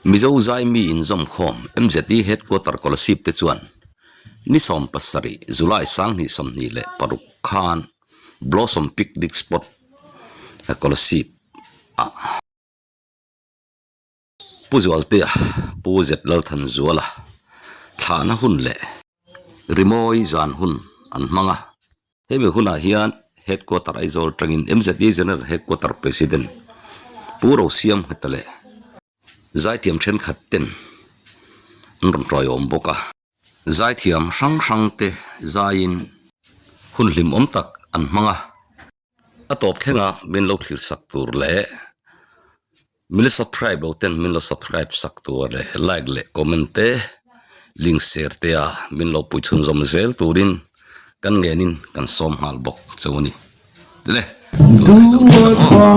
Mizo Zaimi inzawmkhawm MZE Headquarter Kolasib te chuan ni 70 July 2026 khan Blossom Picnic Spot Kolasib ah Pu Zualtea, Pu Zet Lalthanzuala thlahna hun leh rimawi zan hun an hmang a. Hemi hunah hian Headquarter Aizawl atangin MZE General Headquarter President Pu Rosiam Ngheta leh Zaithiam thenkhat ten an rawn tawiawm bawk a. Zaithiam hrang hrang te zaiin hun hlimawm tak an hmang a. A tawp thlenga min lo thlir sak tur leh min la subscribe lo ten min lo subscribe sak tur leh like leh comment te link share te a min lo pui chhunzawm zel turin kan ngenin kan sawm nghal bawk cheu a ni. Le tunah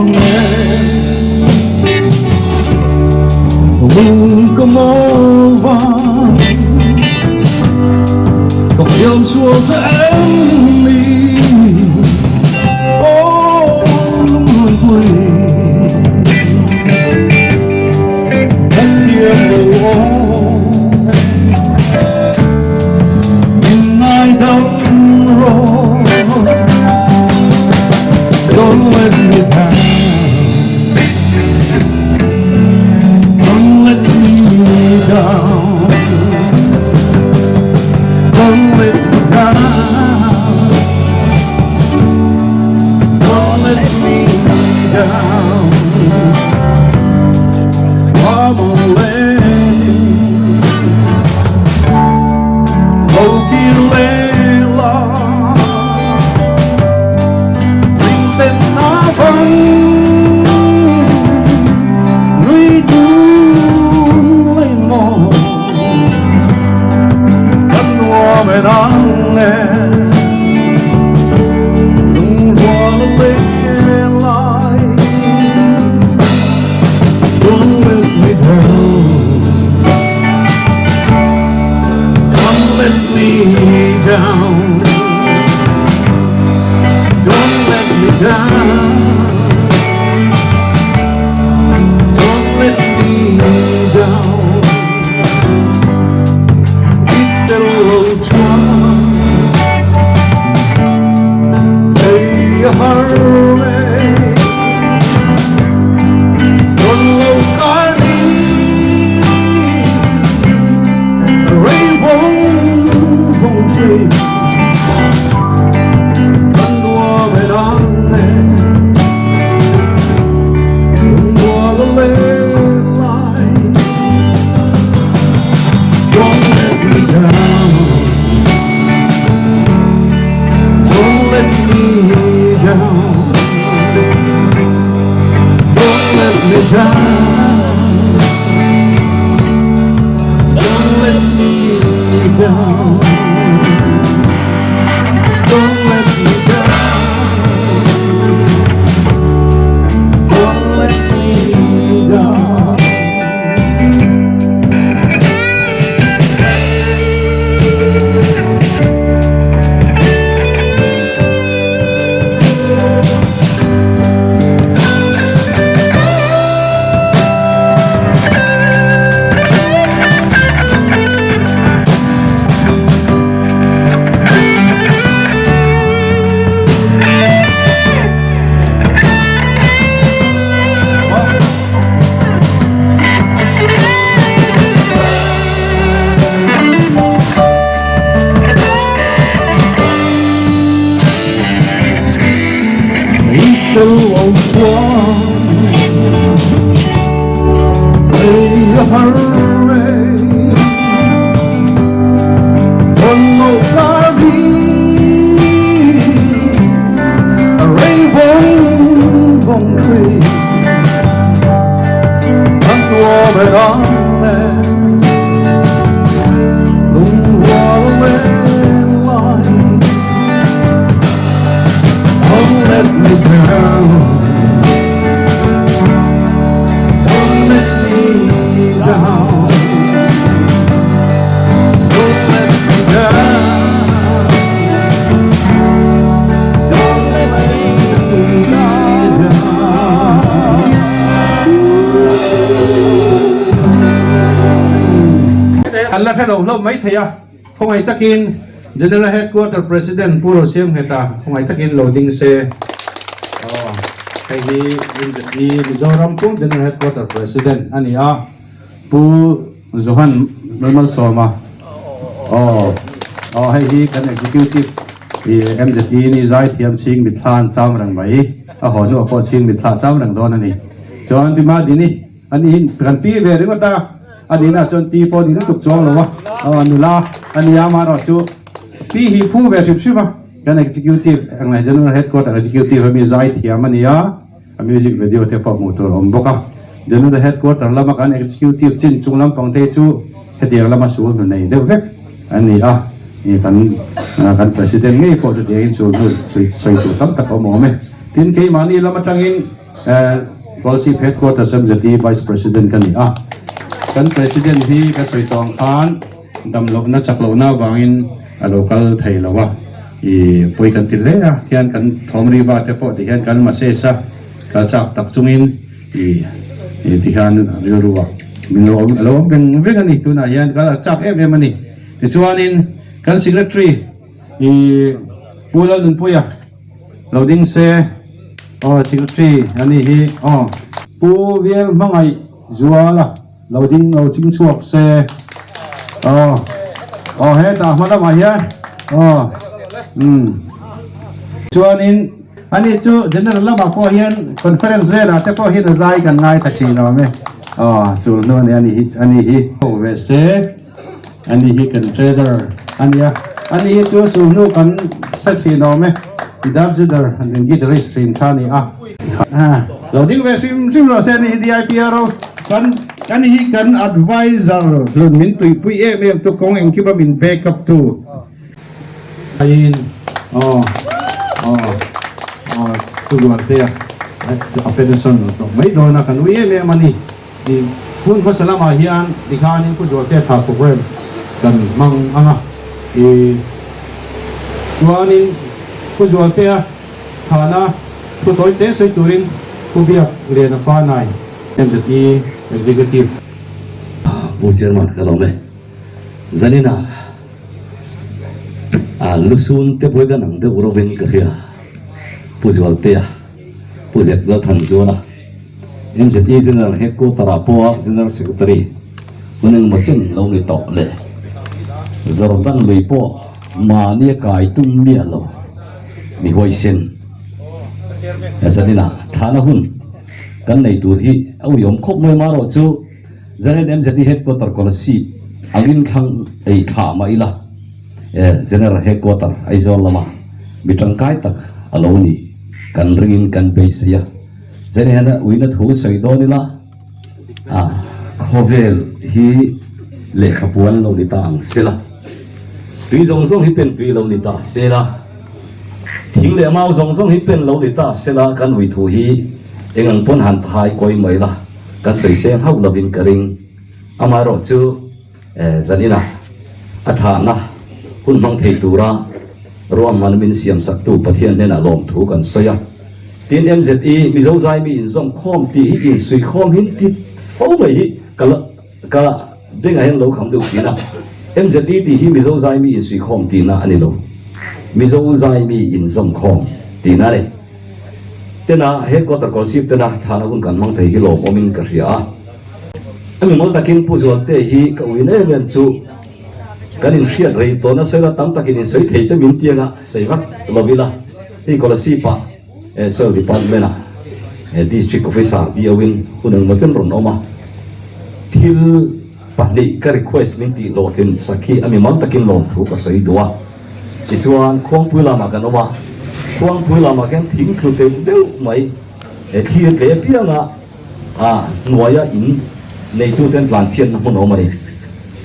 Kan la hre lo hlauh mai thei a, khawngaih takin General Headquarter President Pu Rosiamngheta khawngaih takin lo ding se. Aw, hei hi MZE Mizoram pum General Headquarter President a ni a, Pu Johan Lalmalsawma. Aw, aw hei hi kan Executive i MZE ni zaithiam chhing mitthla an cham reng mai, a haw hnuah pawh chhing mitthla a cham reng dawn a ni. Chuan Tima Dini a ni kan pi ve ringawt a. A nihna chuan pi pawh ni lutuk chuang lo a, aw nula a nia amaherawh chu pi hi phu ve hrim hrim a, kan executive englai general headquarter executive a mi zai thiam a nia, a music video te pawh hmuh tur a awm bawk a, general headquarter lama kan executive chin chung lampang te chu hetiang lama sul hnu nei deuh vek a ni a, kan kan president ngei pawh chutiangin sul hnu sawi tur tam tak a awm awm e. Tin keimahni lam atangin. Kolasib Headquarters MZE Vice President ka ni a, kan President hi ka sawi tawh ang khan damlohna chak lohna avangin a lo kal thei lo a, i pawi kan ti hle a, hian kan thawm riva te pawh tihian kan message a kal chak tak chungin i tihian rilru ah min lo awm a lo awm veng veng a ni, tunah hian kal a chak em em a ni. Tichuanin kan Secretary i Pu Lalnunpuia. Lo ding se aw secretary a nih hi aw. Pu Vial hmangaih zuala lo ding lo ching chhuak se aw aw hetah hma lamah hian aw umm chuanin ani chu general lamah pawh hian conference velah te pawh hian a zai kan ngai ta thin awm e aw chul hnu a ni ani hi ho ve se. Ani hi kan treasurer a nia. Ani hi chu chu hnu kan hre thin awm e. Idabzidar an in guitarist thin kha a ni a. Lo ding ve hrim hrim rawh se ani hi DIPRO kan kan hi kan advisor hlun min tuipui em em tu kawng engkim a min back up tu. Aiin aw aw aw chu Zualtea a pension tawh mai dawn a kan ui em em a ni. I hun hmasa lamah hian tikhanin Pu Zualtea tha program kan hmang ang a, i chuanin Pu Zualtea thana thu tawi te sawi turin Pu Biak Liana Fanai, MZE Executive. Pu Chairman ka lawm e. Zanina a lusun te pawh hi ka nang deuh rovin ka hria. Pu Zualtea, Pu Zet Lalthanzuala. MZE General Headquarter ah pawha General Secretary hun engmaw chen lo ni tawh le. Jordan lui pawh mahni a kai tum miah lo mi huaisen. Zanin ah thlahna hun kan nei tur hi a uiawm khawp mai marawh chu Zanin MZE Headquarter Kolasib angin thlang ei thlah mah ila General Headquarter Aizawl lama mi tangkai tak a lo ni kan ringin kan beisei a. Zan hian uina thu sawi dawn ila, a khawvel hi lehkha puan lo ni ta ang sela, tui zawng zawng hi pen tui lo ni ta sela, thing leh mau zawng zawng hi pen lo ni ta sela kan ui thu hi eng ang pawn han thai kawi mai la, kan sawi seng hauh lovin ka ring. Amaherawh chu. Zanina a thlahna hun hmang thei tura ruahman min siamsaktu Pathian hnenah lawmthu kan sawi a. Tin, MZE Mizo Zaimi inzawmkhawm tih hi insuihkhawm hin ti fo mai hi ka la ka bengah hian lo kham deuh thin a. MZE tih hi Mizo Zaimi insuihkhawm tihna a ni lo. Mizo Zaimi inzawmkhawm tihna a ni. Tena headquarter Kolasib tena thlahna hun kan hmang thei hi lawmawmin ka hria a. A mimawl takin Pu Zualte hi ka uin em em chu kan inhriat rei tawh nasa ila tam takin insawi thei te min tiang a sawi vak lo ila hei Kolasib ah Soil Department ah District Officer DO in hun engmaw chen rawn awm a thil pahnih ka request min tih hlawhtlin sak hi a mimal takin lawmthu ka sawi duh a tichuan Khuangpui lamah kan awm a Khuangpui lamah khian thing thlu deuh deuh mai thlir tle piang a. A hnuaia in neituten tlanchhiatna hmun awm a ni.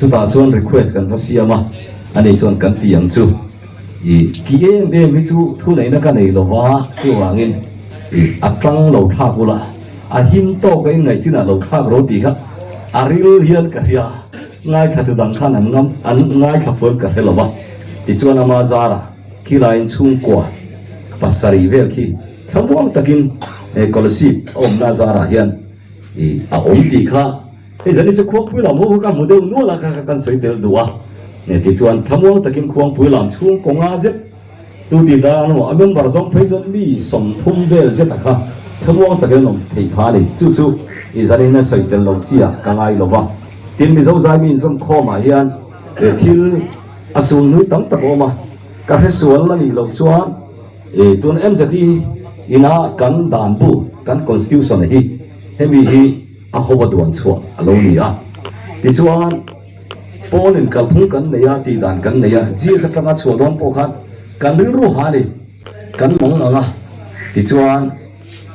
Chutah chuan request kan va siam a, a nei chuan kan ti ang chu. I ki em em hi chu thuneihna ka nei lo va, chuvangin i a tlang lo thlak ula, a him tawk a inngaih chinah lo thlak ro tih kha a ril hian ka hria. Ngaithla tu dang khan an ngam an ngaithla fuan ka hre lo va. Tichuan ama zara khilaiin chhungkua pasarih vel khi Thlamuang takin he Kolasib a awmna zarah hian a awm tih kha Hei zan hi chu Khuangpui lam ho kha ka hmu deuh nual a, kha kha kan sawi tel duh a. Tichuan thlamuang takin Khuangpui lam chhung kawnga zet tu ti dan emaw a member zawng phei chuan mi 30 vel zet a kha thlamuang takin an awm thei kha a ni. Chu chu i zanin a sawi tel lo chi a ka ngai lo va. Tin Mizo zai mi inzawm khawmah hian thil a sulhnui tam tak a awm a, ka hresual a nih loh chuan tun MZI ina kan dan bu kan constitution hi hemi hi a ho a duan chhuah a lo ni a. Tichuan pawnin kalphung kan nei a tih dan kan nei a, GS atanga chhuah dawn pawh khan kan rilru ha a ni, kan mawng ang a. Tichuan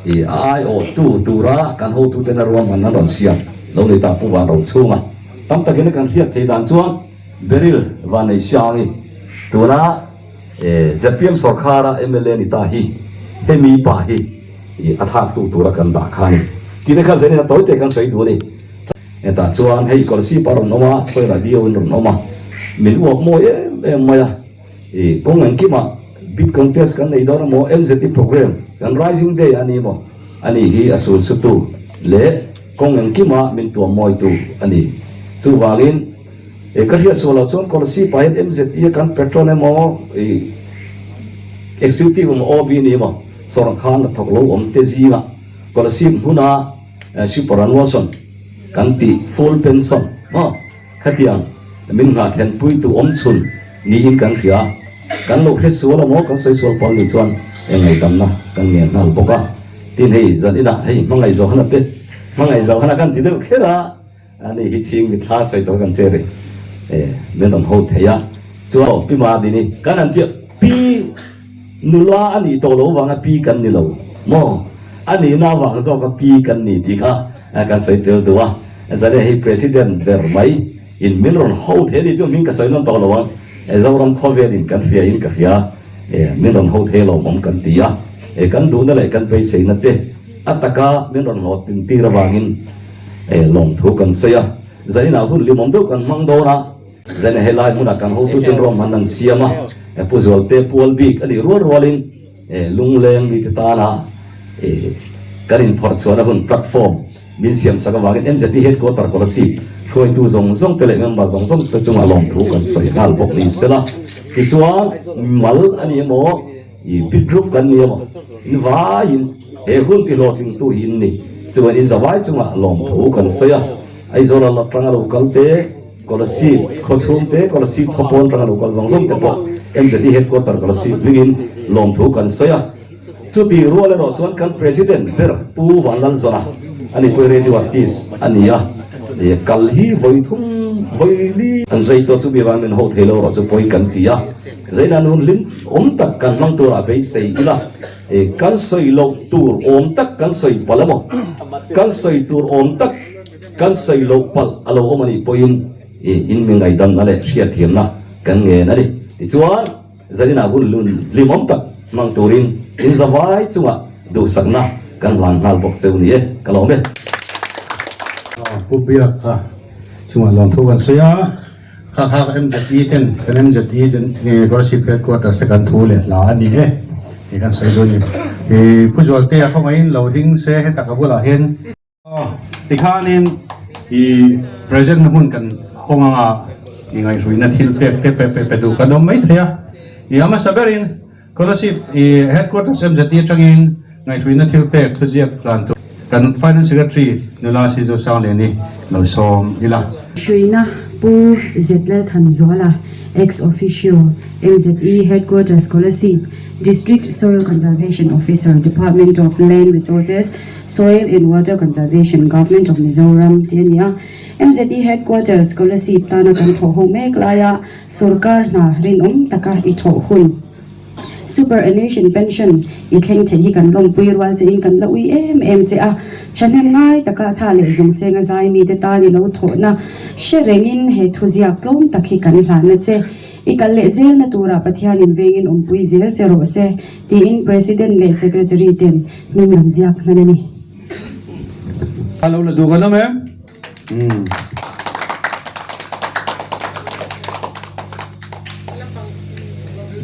i a aiawhtu tura kan hotuten a ruahman an rawn siam lo ni ta Pu Van Rochhunga. Tam takin kan hriat theih dan chuan Beryl Vanneihsiangi tuna zpm sawrkhara mla ni ta hi hemi pa hi a thlaktu tura kan dah kha a ni. Tihte kha zenin a tawite kan sawi duh a ni. Hetah chuan hei Kolasib a rawn awm a, Soil Dio in rawn awm a, min uap mawi em em mai a. Kawng engkimah bid contest kan nei dawn emaw, MZP program kan Rising Day a ni emaw, ani hi a sul sutu leh kawng engkimah min tuam mawitu a ni. Chuvangin ka hriat sual loh chuan Kolasib ah hian MZP a kan patron emaw, executive emaw, OB ni emaw, sawrkhan la thawk lo awm te zingah Kolasib hmuna Superannuation kan tih full pension maw? Khatiang min nghah thlenpui tu awm chhun niin kan hria. Kan lo hre sual a maw kan sawi sual pawh nih chuan eng ngaihdamna kan ngen nghal bawk a. Tin hei zan inah hei hmangaih Johana te hmangaih Johana kan ti deuh kher a, ani hi chhing mitthla sawi tawh kan che rih e min rawn ho thei a. Chuan aw Pi Madini kan han tia Pi nula a nih tawh lo vanga Pi kan ni lo maw? A nihna avang zawka Pi kan ni tih kha kan sawi tel duh a. Zane hei President ber mai in min rawn ho thei a ni chu hming ka sawi nawn tawh lo ang. Zoram khawvel in kan hria in ka hria min rawn ho thei lo awm kan ti a. Kan duhna leh kan beiseina te a taka min rawn hlawh tin tir avangin lawmthu kan sawi a. Zaninah hun limawm deuh kan hmang dawn a. Zane helai hmunah kan hotuten ruahman an siam a. Pu Zualte pual bik a nih rual rualin Lungleng mite tana kan inphawrh chhuahna hun platform min siam sak avangin MZP Headquarter Kolasib hruaitu zawng zawng te leh member zawng zawng te chungah lawmthu kan sawi nghal bawk ni sela. Tichuan mal a ni emaw, i big group kan ni emaw, in vaiin he hun ti hlawhtlingtu hi in ni. Chuan in zavai chungah lawmthu kan sawi a, Aizawl a tanga lo kal te, Kolasib khaw chhung te, Kolasib khaw pawn tanga lo kal zawng zawng te pawh MZP Headquarter Kolasib hmingin lawmthu kan sawi a. Chuti rual erawh chuan kan President ber Pu Vanlalzawna a ni pawh radio artist a ni a, kal hi vawi thum vawi li an zai tawh chu mi vang min ho thei lo erawh chu pawi kan ti a, zaina nun hlim awm tak kan hmang turah beisei ila, kan sawi loh tur awm tak kan sawi palh emaw, kan sawi tur awm tak kan sawi loh palh a lo awm a nih pawhin in mi ngaihdamna leh hriatthiamna kan ngen a ni. Tichuan. Zaninah hun lun hlimawm tak hmang turin in zavai chungah duhsakna kan hlan nghal bawk cheu ni e, ka lawm e. Pu Biak kha chungah lawmthu kan sawi a, kha kha MZE ten kan MZE Scholarship Headquarters te kan thu leh hla a ni e tih kan sawi dawn a ni. Pu Zualtea khawngaihin lo ding se heta ka bulah hian. Tikhanin i present na hmun kan hawng anga i ngaihhruihna thil pek te pe pe pe duh kan awm mai thei a. I a hmasa berin Kolasib i Headquarters MZT atangin ngaihhruihna thil pek thuziak tlan tur kan Finance Secretary nula Sizo Sangliani lo sawm ila. Hruihna Pu Zetlalthanzuala, Ex Officio, MZE Headquarters Kolasib, District Soil Conservation Officer, Department of Land Resources, Soil and Water Conservation, Government of Mizoram tih a ni a. MZE Headquarters, Kolasib tana kan thawh ho mek laia sorkar hna rinawm taka i thawh hun Superannuation Pension i thleng theih hi kan lawmpui rual che in kan la ui em em che a. Thahnem ngai taka tha leh zawng senga zai mite tan i lo thawhna hre rengin he thuziak tlawm tak hi kan hlan a che. I kal leh zelna turah Pathianin vengin awmpui zel che rawh se, tiin President leh Secretary ten hming an ziak hman a ni. A lo la duh kan awm em? Umm.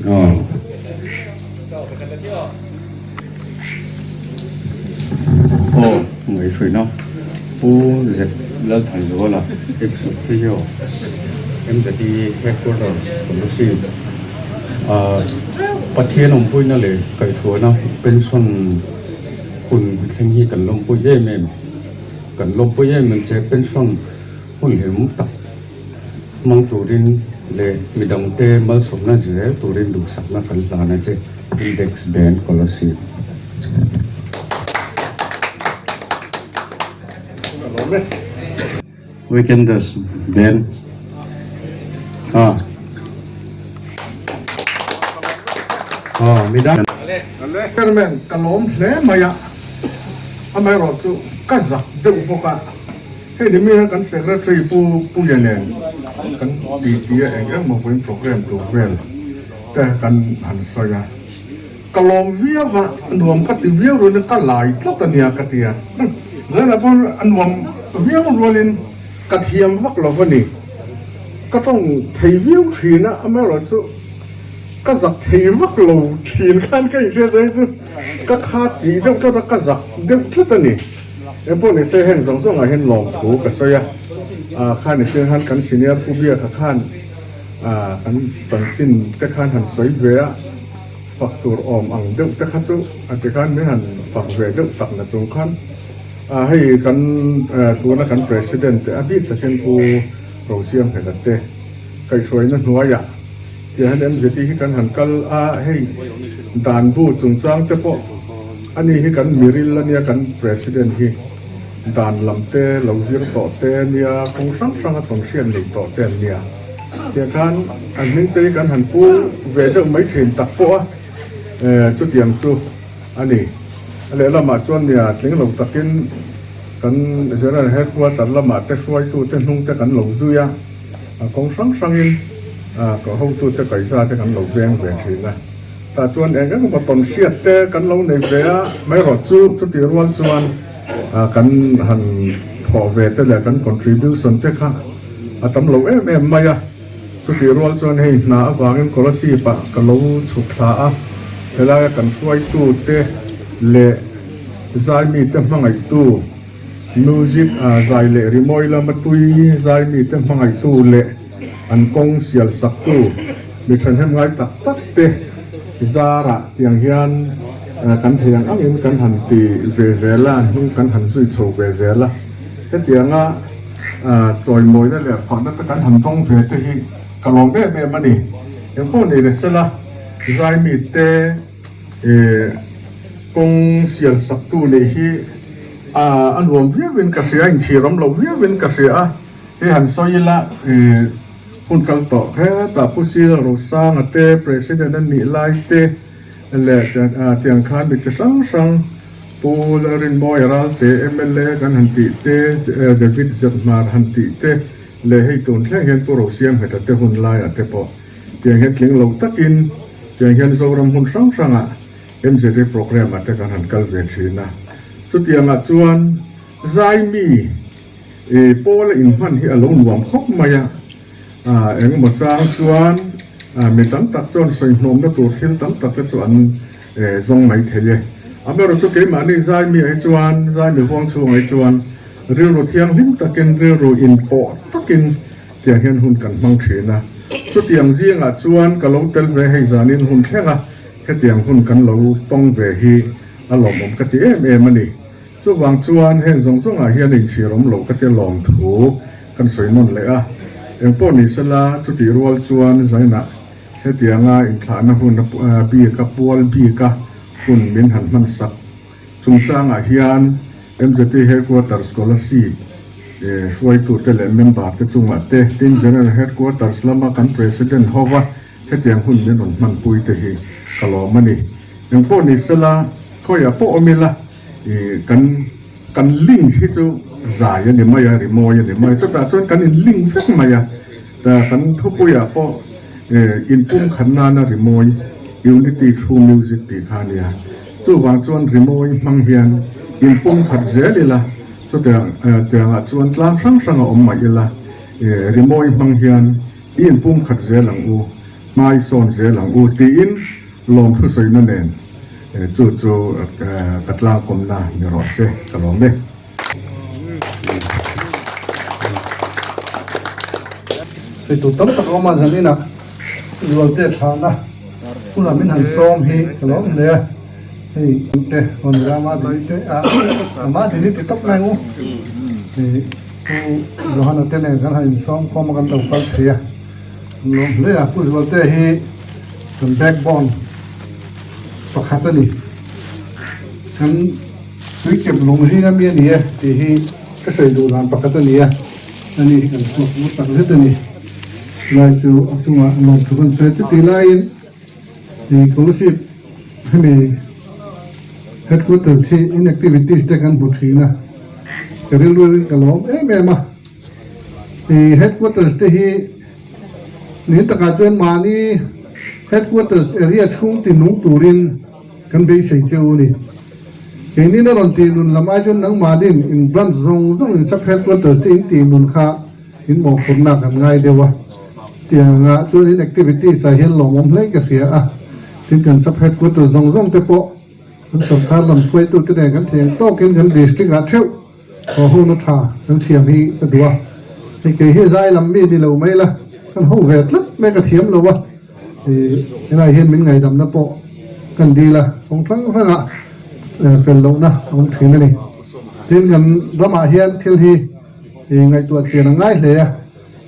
Aw. Aw, ngaihhruihna Pu Z. Lalthanzuala, Ex-Officio, MZE Headquarters, Kolasib, ah Pathian awmpuina leh kaihhruaina pension hun thleng hi kan lawmpui em em, kan lawmpui em em che pension hun hlim tak hmang turin leh midangte malsawmna zel turin duhsakna kan hlan a che, Index Band Kolasib. Weekenders Band ah ah midang. Chairman ka lawm hle mai a, amaherawh chu ka zak deuh bawk a, hei ni mi hian kan Secretary Pu Puia nen kan ti ti a eng eng maw vawiin program tur vel te kan han sawi a. Ka lawm viau a, nuam ka ti viau rualin ka lai tlat a nia ka ti a. Zaina pawh a nuam viau rualin ka thiam vak lo va ni. Ka tawng thei viau thin a, amaherawhchu ka zak thei vak lo thin khan ka inhriat a, chu ka kha chih deuh tlat a, ka zak deuh tlat a ni. Engpawh ni se heng zawng zawngah hian lawmthu ka sawi a, khan i hriat khan kan senior Pu Biaka khan kan chanchin te khan han sawi ve a. Fak tur awm ang deuh te kha chu a ti khan min han fak ve deuh tak na chung khan hei kan tuna kan President te a bik takin Pu Rosiamhela te kaihhruaina hnuaiah tiah hian MZT hi kan han kal a, hei dan bu chungchang te pawh ani hi kan miril ania kan President hi dan lam te lo zir tawh te ania kawng hrang hrang a tawn hriat nei tawh te an nia. Tiang khan an hming te hi kan han pu ve deuh mai thin tak pawh a, chutiang chu a ni. A lehlamah chuan nia tling lo takin kan General Headquarter lamah te hruaitute hnung te kan lo zui a, kawng hrang hrangin ka hotute kaihza te kan lo veng ve thin a. Tah chuan eng eng emaw tawn hriat te kan lo nei ve a, hmeirawh chu chutih rual chuan kan han thawh ve te leh kan contribution te kha a tam lo em em mai a, chutih rual chuan hei hna avangin Kolasib ah ka lo chhuk thla a, helaia kan hruaitu te leh zaimi te hmangaihtu music ah zai leh rimawi lama tui zaimi te hmangaihtu leh an kawng sial saktu mi thahnem ngai tak tak te zarah tiang hian kan thei ang angin kan han ti ve zel a, an hnung kan han zui chho ve zel a, hetianga Chawimawina leh fakna te kan han tawng ve te hi ka lawm em em a ni. Engpawh ni leh sela zaimi te kawng sial saktu nih hi a nuam viauin ka hria, inchhirawm lo viauin ka hria a, hei han sawi ila hun kal tawh hetah Pu Sir Rosanga te President a nih lai te leh tiang khan mi chi hrang hrang Pu Lalrinmawia Ralte mla kan han tih te, David Zathmar han tih te leh hei tun thleng hian Pu Rosiamheta te hun laiah te pawh tiang hian tling lo takin tiang hian Zoram hmun hrang hrangah MZA programme ah te kan han kal ve thin a. Chutiangah chuan Zaimi pawla inhman hi a lo nuam khawp mai a, engemaw chang chuan mi tam tak chuan sawihnawmna tur thil tam tak te chu an zawng mai thei e. Amaherawh chu keimahni zaimi ah hi chuan, zaimi huang chhungah hi chuan rilru thianghlim takin, rilru inpawh takin tiang hian hun kan hmang thin a. Chutiang zingah chuan ka lo tel ve hei zanin hun thleng a, hetiang hun kan lo tawng ve hi a lawmawm ka ti em em a ni. Chuvang chuan heng zawng zawngah hian inchhir awm lo ka tia lawm thu kan sawi nawn leh a. Engpawh ni sela chutih rual chuan zainah Hetianga inthlahna hun bika pual bika hun min han hmansak chungchangah hian MZP Headquarters Kolasib hruaitute leh member te chungah te, tin General Headquarters lama kan President hova hetiang hun min rawn hmanpui te hi ka lawm a ni. Engpawh ni sela, khawiah pawh awm ila kan kan link hi chu zai a ni mai a, rimawi a ni mai a, chutah chuan kan in link vek mai a. Kan thupuiah pawh inpum khat nana rimawi, Unity through music tih kha a nia. Chuvang chuan rimawi hmang hian inpum khat zel ila, chutiang tiangah chuan tlang hrang hrang a awm mai ila, rimawi hmang hian i inpum khat zel ang u, hmai sawn zel ang u tiin lawmthu sawina nen chu chu ka tlangkawmna ni rawh se ka lawm e. Sawi tur tam tak a awm a, zaninah Zualte thlahna hunah min han sawm hi ka lawm hle a, hei te rawn rama dini te a ama dini ti tawp mai ang u, hei Pu Johana te nen kan han insawm khawm a kan lo kal thei a, kan lawm hle a, Pu Zualte hi kan backbone pakhat a ni, kan tuikep lung zinga mi a ni e tih hi ka sawi duh dan pakhat a ni a. Ani hi kan chhuak ngut tak zet a ni. Chulai chu a chungah lawmthu kan sawi chu tih laiin ih Kolasib hemi headquarters hi in activities te kan hmu thin a, ka rilru in ka lawm em em a. Ih headquarters te hi nin takah chuan mahni headquarters area chhung ti nung turin Kan beisei che u ni. Keinin a rawn tih nun lam ai chuan nangmahnin in branch zawng zawng in sub headquarters te in tih nun kha in mawhphurhna kan ngai deuh a. Tiang angah chuan in activities ah hian lawmawm hle ka hria a. Tin kan sub headquarters zawng zawng te pawh kan sorkar lam hruaitu te nen kan thiang tawkin kan district ah theuh haw hun a tha kan siam hi ka duh a. Hei kei hi zai lam mi ni lo mai la kan ho ve tlat mai ka thiam lo a. Helai hian min ngaihdamna pawh kan dil a, kawng hrang hrangah fel lohna a awm thin a ni. Tin, kan ramah hian thil hi ngaihtuah chian a ngai hle a,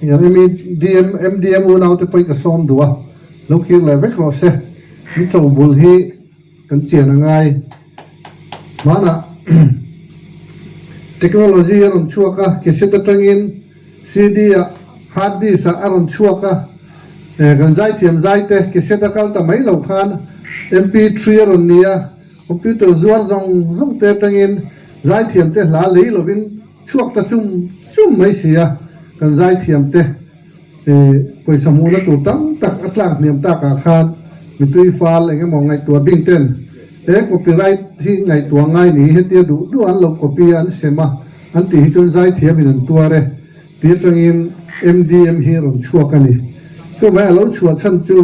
kan MDM MDM unaute pawhin ka sawm duh a, lo kir leh vek rawh se, min cho bul hi kan chian a ngai. Hmanah technology a rawn chhuak a, cassette atangin CD ah hard disk ah a rawn chhuak a, kan zaithiam zaite cassette a kal ta mai lo khan MP3 a rawn ni a, computer zuar zawng zawng te atangin zaithiam te hla lei lovin chhuak ta chum chum mai si a, kan zaithiam te pawisa hmuhna tur tam tak a tlak hniam takah khan mitui fal eng emaw ngaihtuah bing ten he copyright hi ngaihtuah ngai ni hetia duh duh an lo copy a an sem a an tih hi chuan zaithiamin an tuar e tih atangin MDM hi rawn chhuak a ni. Chuvai a lo chhuah chhan chu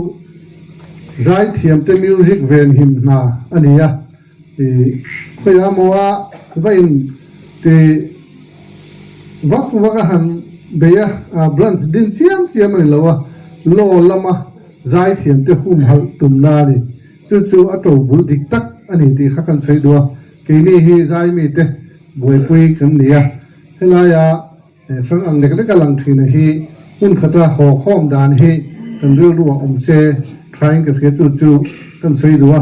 zaithiamte music venhim hna a ni a. Khawiah maw a va in ti vak vak a han bei a, branch din chiam chiam a ni lo a, law lama zaithiamte humhalh tumna a ni. Chu chu a to bul dik tak a ni tih kha kan sawi duh a, keini hi zaimite buaipui kan ni a, helaia He hrang ang lek lek a lang thin a hi hmun khata haw khawm dan hi kan rilru ah awm se thain ka hria chu chu kan sawi duh a.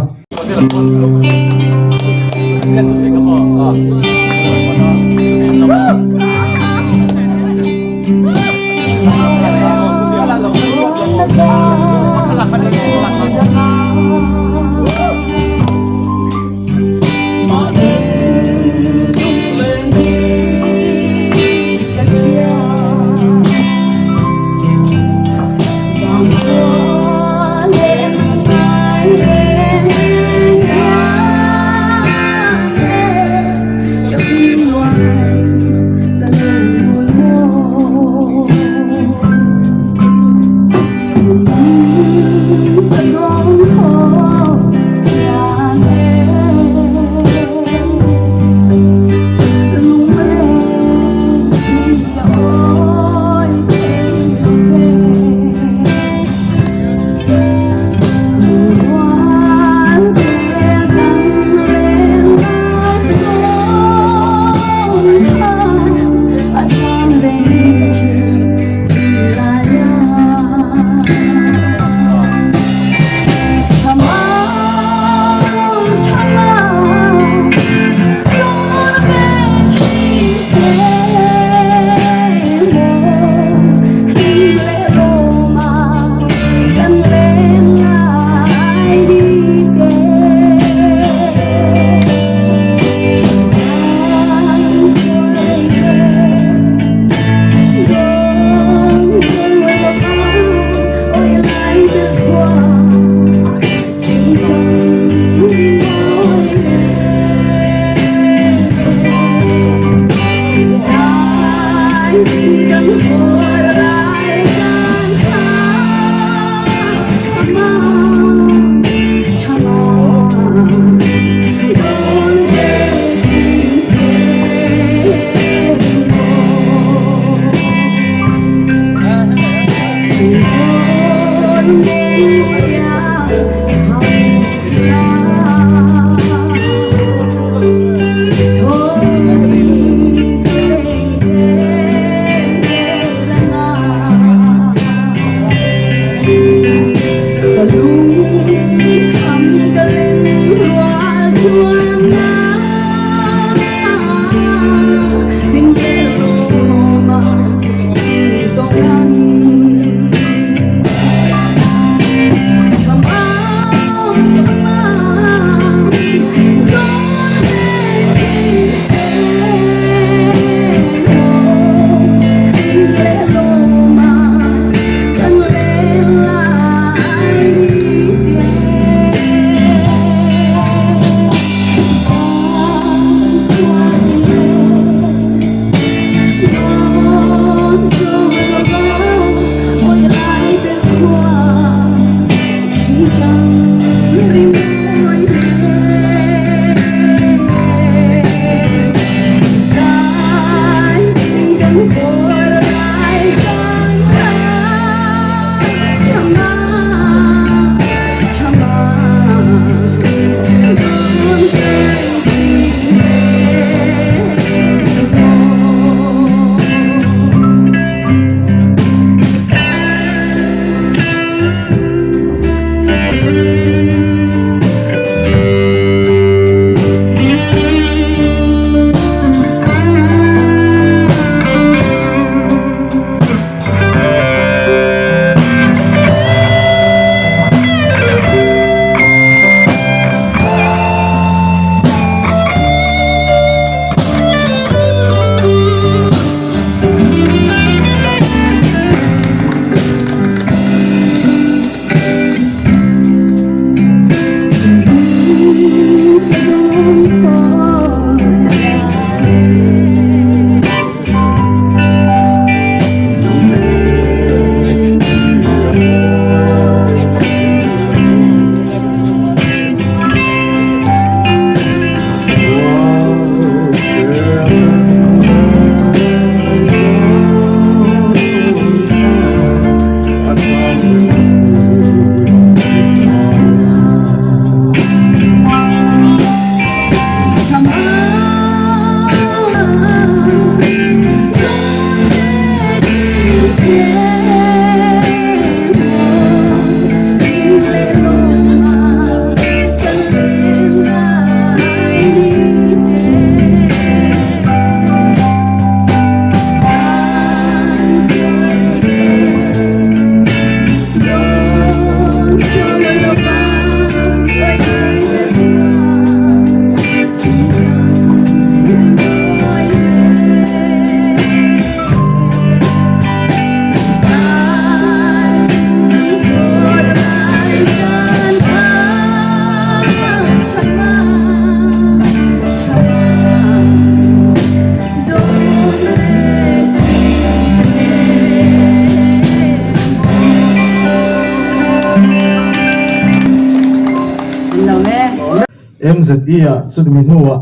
MZE ah chumi hnuah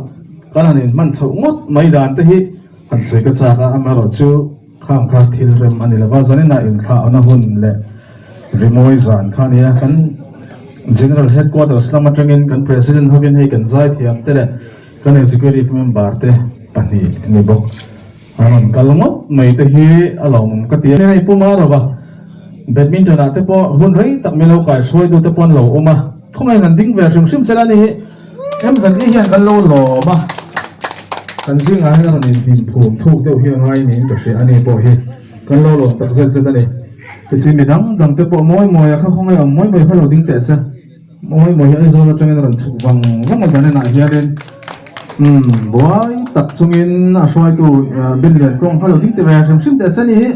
kan han inhman chhoh ngawt mai dan te hi han sawi ka chak a, amaherawhchu khang kha thil rem a ni lova, zaninah inthlahna hun leh rimawi zan kha a ni a, kan General Headquarters lam atangin kan President hovin hei kan zaithiam te leh kan Executive member te pahnih ni bawk an rawn kal ngawt mai te hi a lawmawm ka ti a. Hei Pu Marova Badminton ah te pawh hun rei tak min lo kaihruaitu te pawh an lo awm a, khawngaih han ding ve hrim hrim sela ni hi. MZE hian kan lo lawm a, kan zingah hian a rawn inhnim phum thuk deuh hi a ngai niin ka hria a ni pawh hi kan lo lawm tak zet zet a ni. Tichuan mi dang dang te pawh mawi mawi a kha khawngaih awm mawi mawi kha lo ding teh se, mawi mawi hi Aizawl atangin a rawn chhuk vang vang a zanin ah hianin umm buai tak chungin a hruaitu Ben Liankawng kha lo ding teh ve hrim hrim teh se ni hi.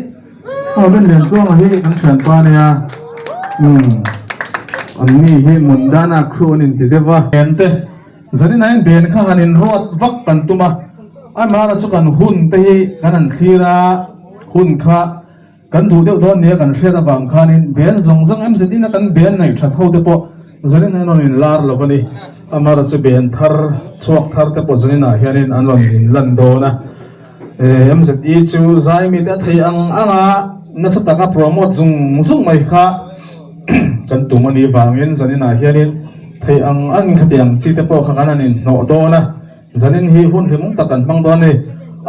Aw Ben Liantuanga hi kan thianpa a nia umm an mi hi Mundana crew an inti deuh a. Ben te zanin ah hian Ben kha han inruat vak kan tum a, amah chu kan hun te hi kan han thlir a, hun kha kan duh deuh dawn nia kan hriat avang khanin Ben zawng zawng MZ in a kan Ben ngaih that ho te pawh zanin ah hian rawn inlar lo a ni, amah chu Ben thar chhuak thar te pawh zanin ah hianin an rawn inlan dawn a. MZE chu zai mite a thei ang ang a, nasa taka promote zung zung mai kha kan tum a nih vangin zaninah hianin theih ang angin khatiang chi te pawh kha kan han inhnawh dawn a, zanin hi hun hlimawm tak kan hmang dawn a ni.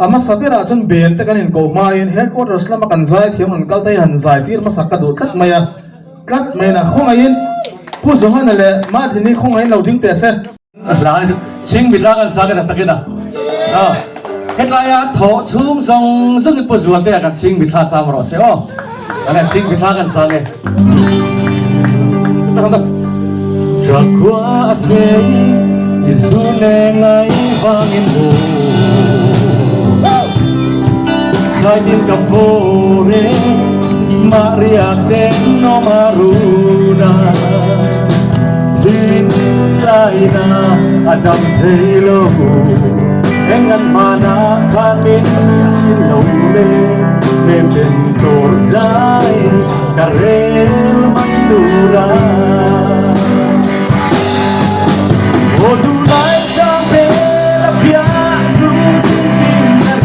A hmasa berah chuan ben te kan inkoh hmain headquarters lama kan zai thiam rawn kal te hi han zai tir hmasa ka duh tlat mai a, tlat mai a, khawngaihin Pu Johana leh Madini khawngaihin lo ding teh se. Hla chhing mit la kan sa ka takin a hetlai a thawh chhung zawng zawng in pawh zual te a kan chhing mit thla cham rawh se aw kan chhing mit thla kan sa nge Thakhua a sei i zu le ngai vangin mu Zai tin ka fore Maria ten no maruna Thin laina a dam thei lo Eng an hmana khan min sin lo le Nem ten tor zai ka rel mai tura Ô du lai sang bê la pia du tin tin na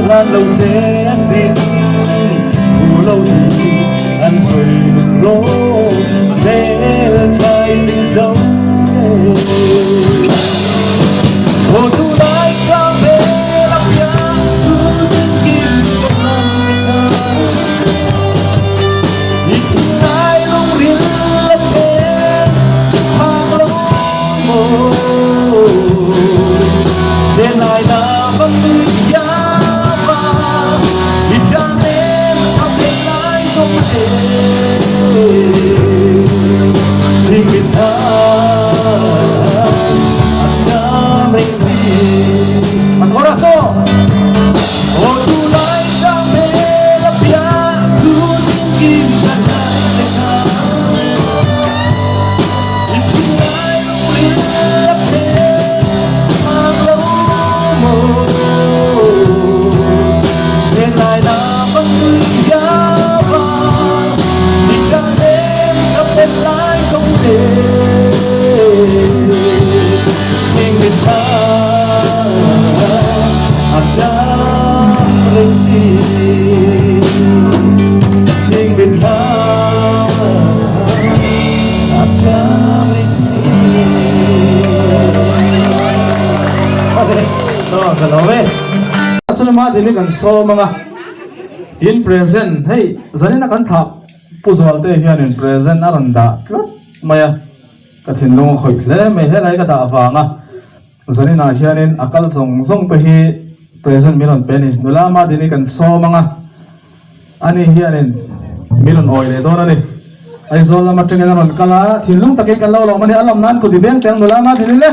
ran che Chuan kan sawm anga tin present hei zanina kan thlah Pu Zualte hianin present a rawn dah tlat mai a ka thinlung a khawih hle mai helai ka dah vanga Zaninah hianin a kal zawng zawng te hi present min rawn pe a ni. Nula Madini kan sawm ang a, ani hianin min rawn awi leh dawn a ni. Aizawl lam atangin a rawn kal a, thinlung takin kan lo lawm a ni. A lawm nan kut i beng teh ang Nula Madini le.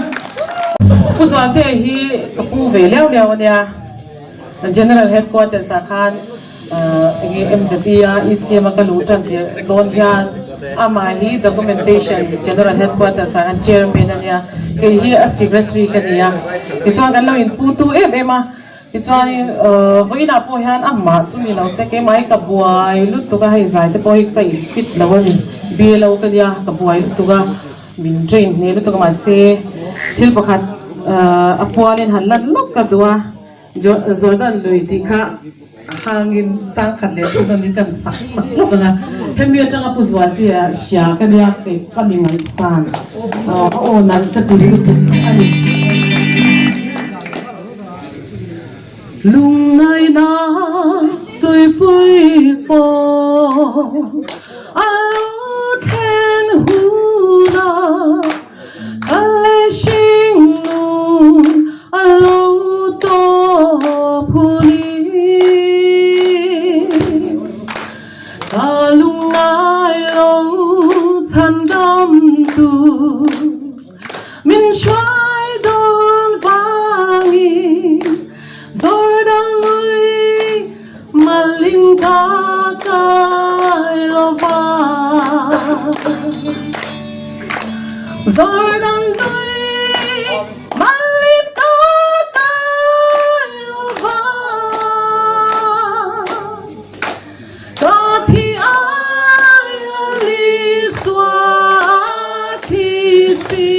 Pu Zualte hi ka pu ve liau liau a nia. General Headquarters ah khan Enge MZE a ECM a ka luh tan tir dawn hian amah hi Documentation General Headquarters ah khan Chairman a nia, kei hi a Secretary ka ni a, tichuan kan lo inputu em em a, tichuanin vawiinah pawh hian amah chu ni lo se keimah hi ka buai lutuk a, hei zai te pawh hi ka infit lo a ni, BLO ka nia ka buai lutuk a, min train hneh lutuk a mahse thil pakhat a pualin han lan lawk ka duh a. Jordan lui tih kha hangin changkhat leh thum in kan sak sak lawk ang a, hemi atanga Pu Zualtea hria ka nia kei ka mi ngaihsan a aw nalh ka ti lutuk a ni. Lungngaihna tuipui fawng a lo thlen hunah Ka lei hring nun a lo tawp hun i ka. Jordan tui malin ka kai lo va. Ka thi ai la li sua thi si.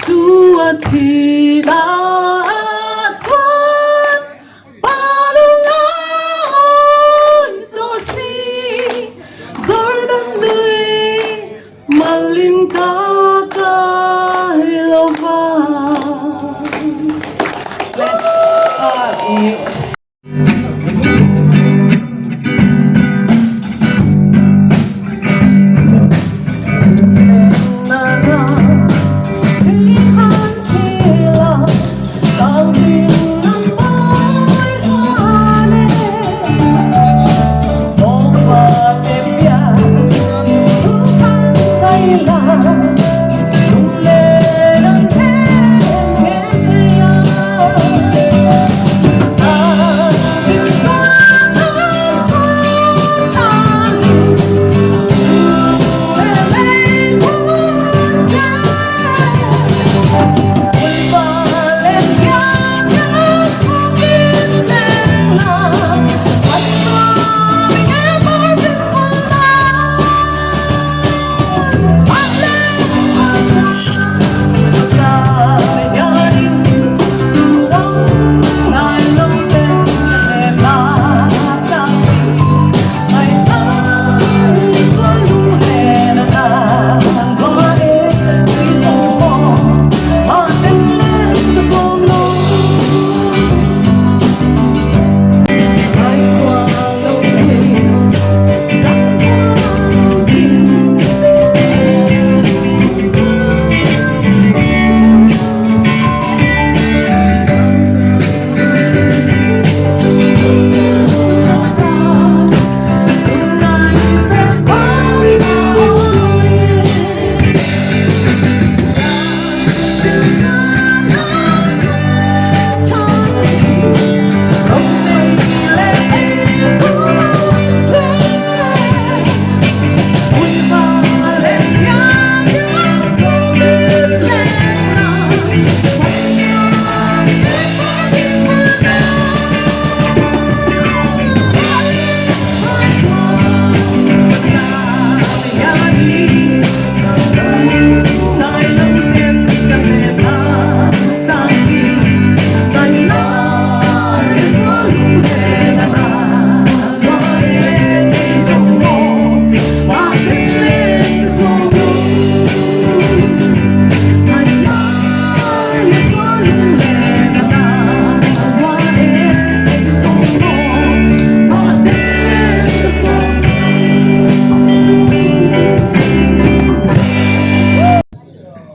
Chu a thi na chuan pa lung a awi tawh si. Jordan nui malin ka kai lo va.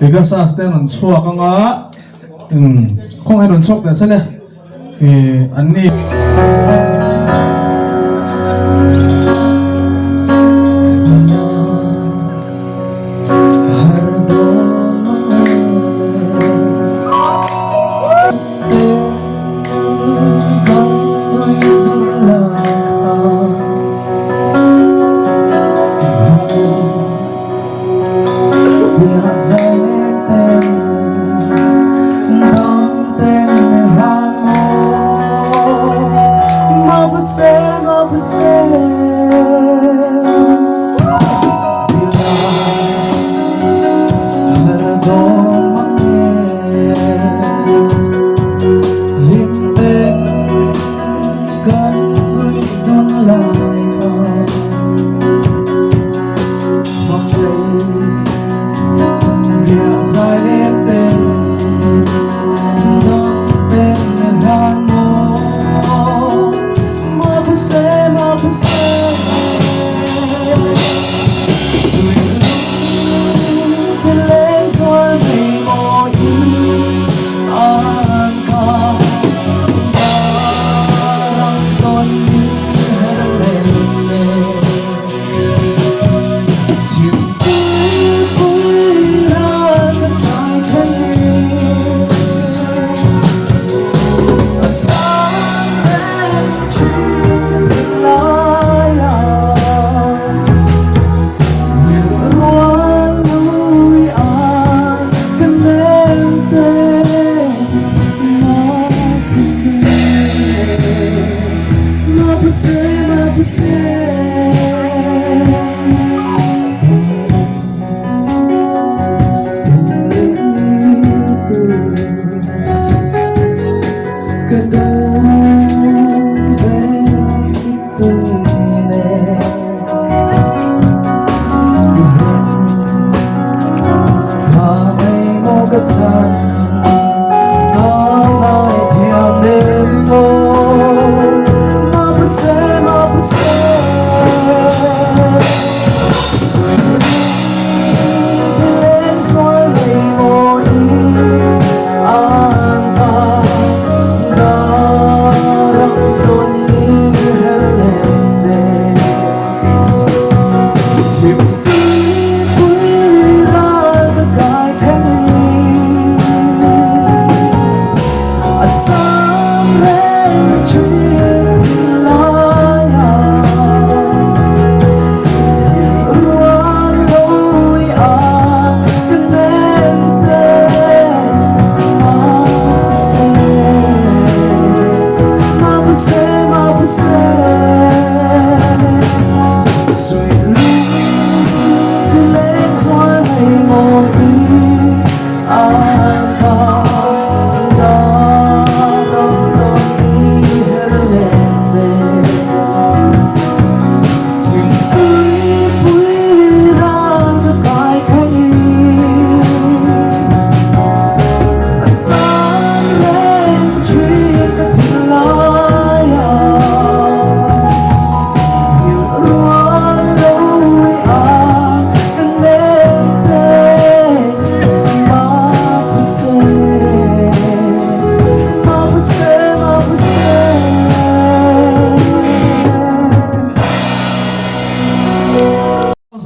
Pegasus te an rawn chhuak anga khawngaih rawn chhuak teh se le an ni.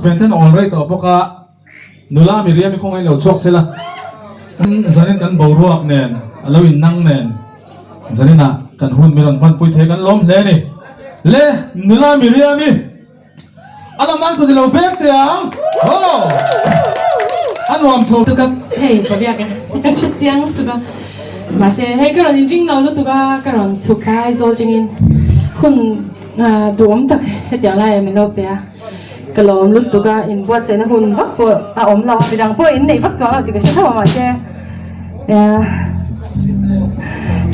Venten awl rei tawh bawk a, nula Miriam-i khawngaih lo chhuak sela, zanin kan boruak nen a lo innang nen zaninah kan hun min rawn hmanpui thei kan lawm hle a ni. Le nula Miriam-i a lam an kut i lo bek teh ang, aw a nuam chho. Tuka hei pabiak a hre chiang lutuk a, mahse hei ka rawn inring lo lutuk a, ka rawn chhuk thla Aizawl tangin hun duhawm tak hetiang laiah min lo pe a. Ka lawm lutuk a, inbuatsaihna hun vak pawh a awm lo a, midang pawh in neih vak chuang lo tih ka hre tho a mahse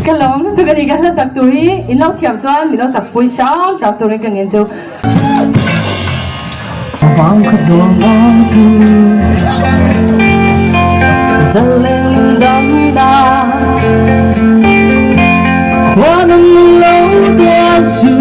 ka lawm lutuk a ni, ka hla sak tur hi in lo thiam chuan min lo sak pui hram hram turin ka ngen chu. Vang kha zawn tu zalen dam na khuan lo tuan chu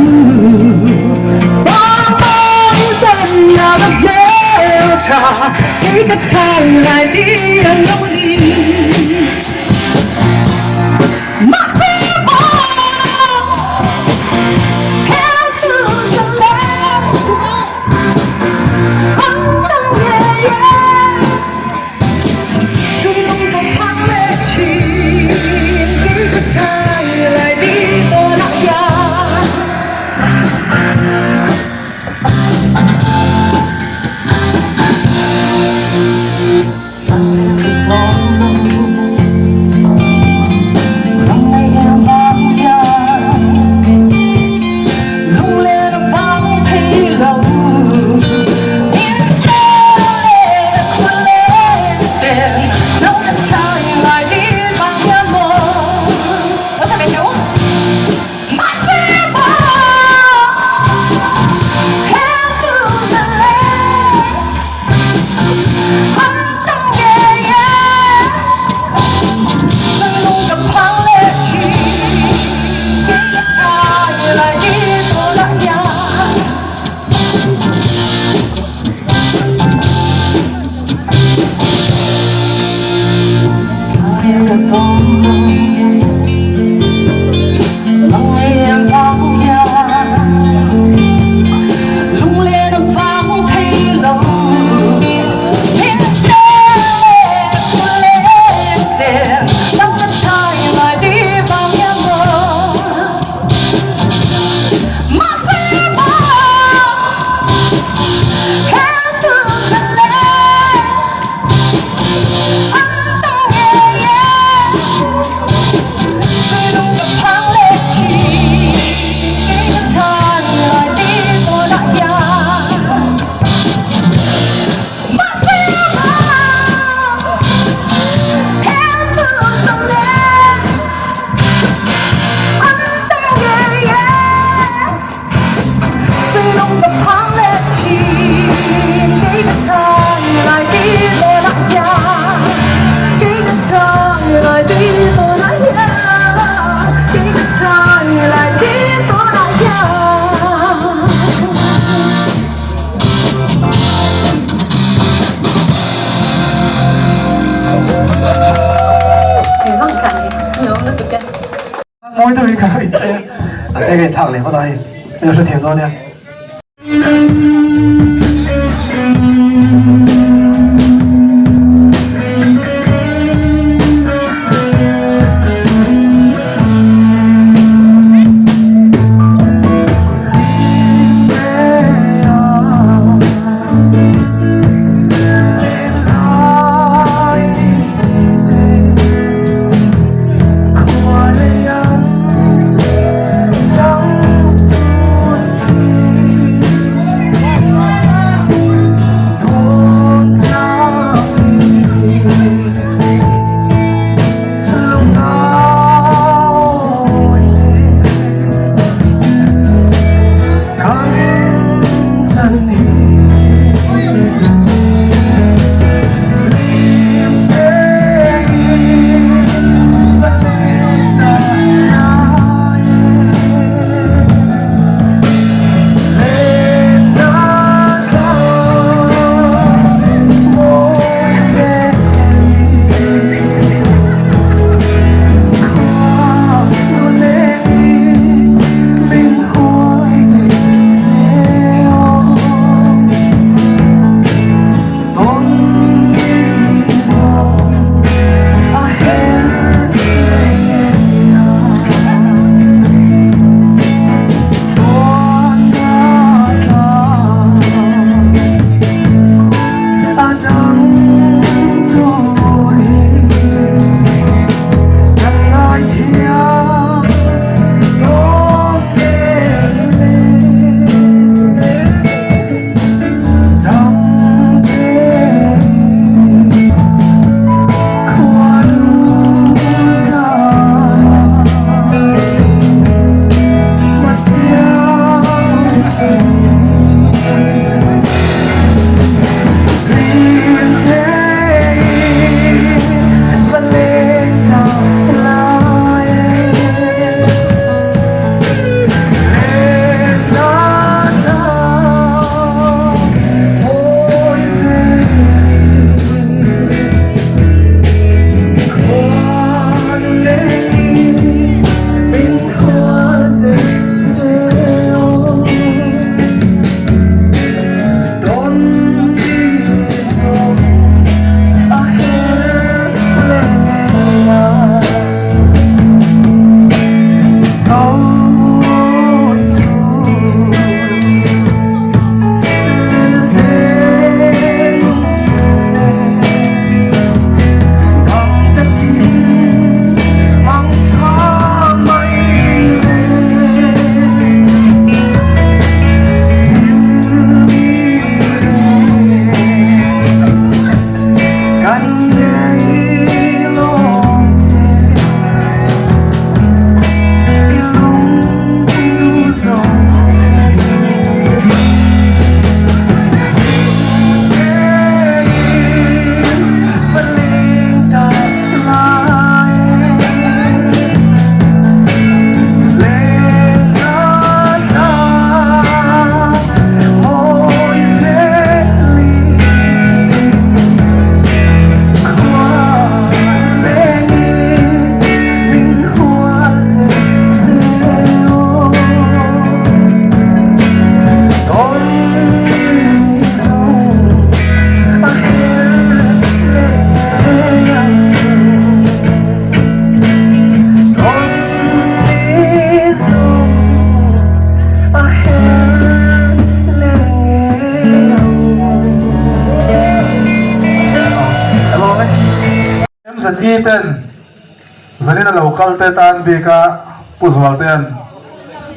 Mawi deuhin ka lo inchei a, mahse ka inthlak leh vat a hei, ka lo hrethiam dawn nia. MZE ten Zanina lo kal te tan bik a Pu Zualtea'n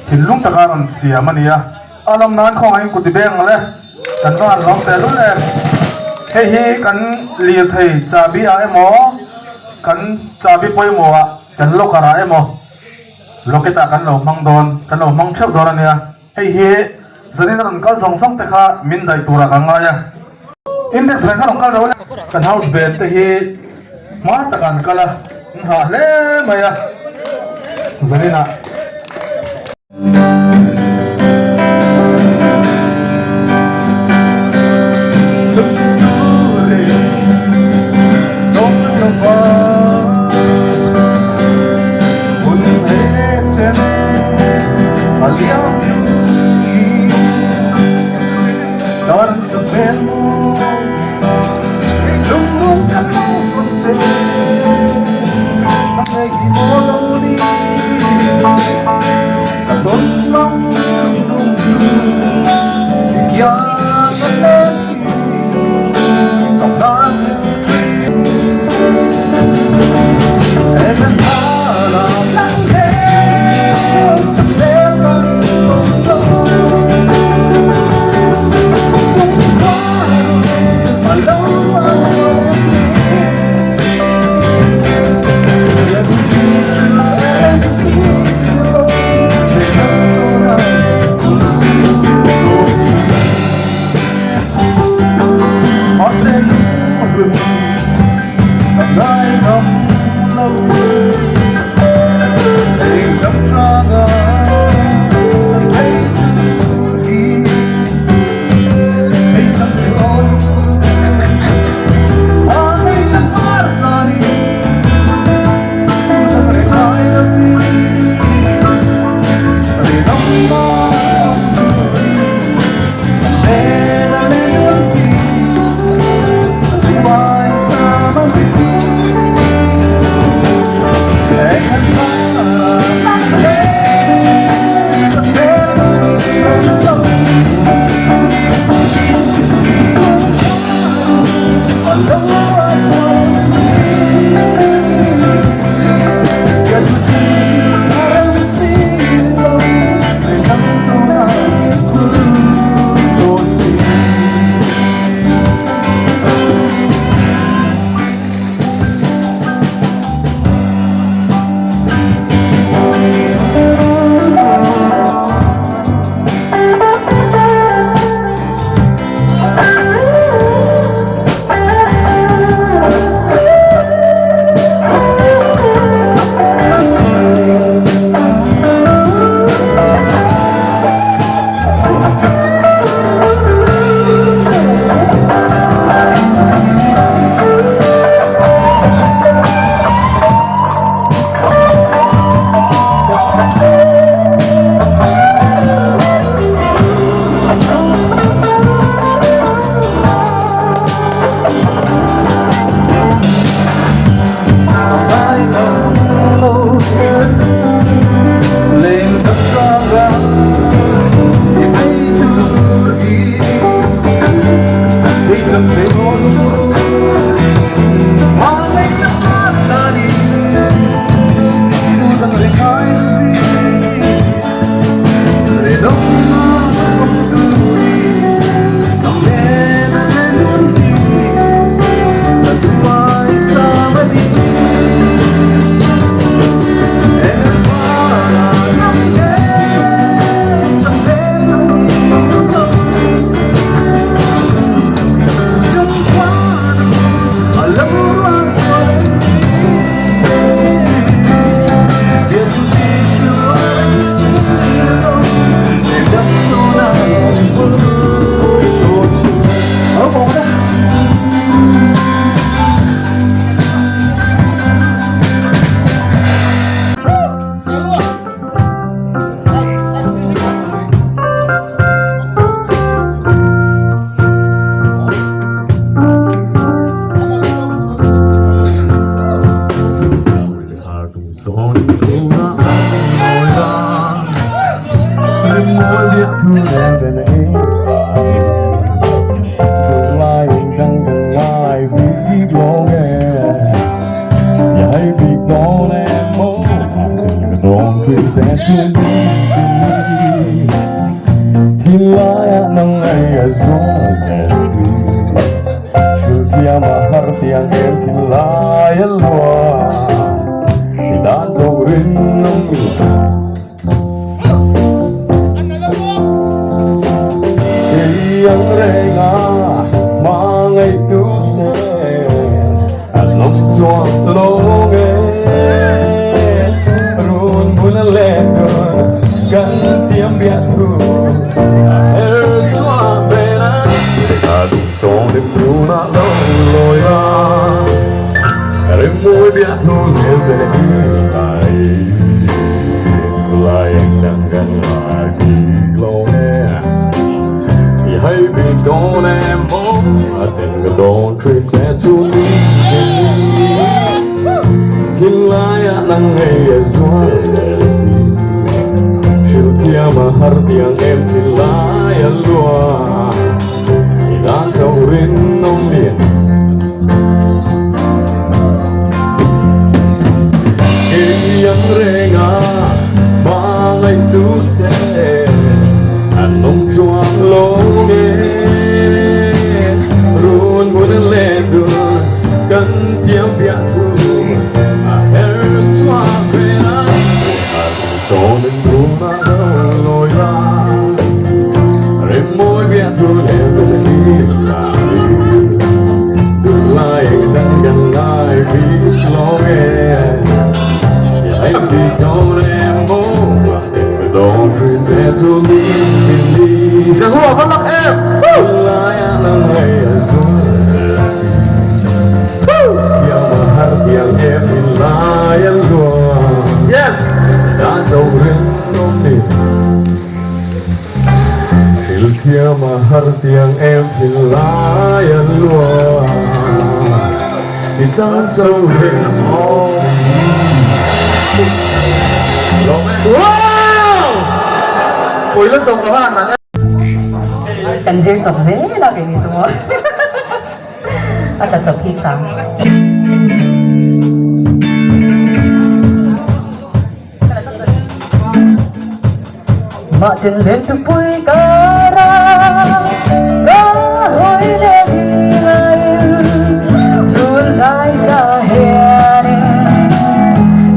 thinlung taka rawn siam a ni a, a lawm nan khawngaih in kuti beng le kan va han lawm tehlul em. Hei hi kan lirthei chahbi ah emaw kan chahbi pawimawh ah kan locker ah emaw locket ah kan lo hmang dawn kan lo hmang theuh dawn a nia. Hei hi zanin a rawn kal zawng zawng te kha min daih turah ka ngai a. Index reng kha rawn kal lo le. Kan house band te hi hma takah an kal a, an hah hle mai a zaninah. hril che chu Thinlaiah nang ngei a zual zel si Hril thiam a har tiang em thinlai a lua I dan zo rinawm mi Kei ang reng a hmangaih tu che an awm chuang lo nge Run bul a let dun kan tiam biah thu a her chhuak ve na Ka duh zawng lim run ah lo lawi a Rimmawi biah thu nel ve hi lai Lai eng dang kan ngai bik lo nge I hay bik dawn em maw A ten ka dawn thin che chu ni Thinlai ah nang ngei a zual zel si Hrilh thiam a har tiang em thinlai a lua I dan chauh rinawm lian Kei ang reng a hmangaih tu che an awm chuang lo nge Run hmun leh dur kan tiam piah thu a her chhuak ve a Sawn in run a lo lawi la Rimmawi biah thu leh ve hi lai Duhlai eng dang kan ngai bik lo nge I hei bik dawn em maw Ka dawn hrui che chu min tin ni Duhlai ah nang ngei a zual zel si Thiam a har tiang em thinlai a luang Dan cho rinawm ni Thil thiam a har tiang em thinlai a luang I tan cho rinawm ni. Kan zir chawp zel a kei ni chu maw a tla chawp hi tha. Mah tin len tupui kara ka hawi leh laiin zun zai sa hianin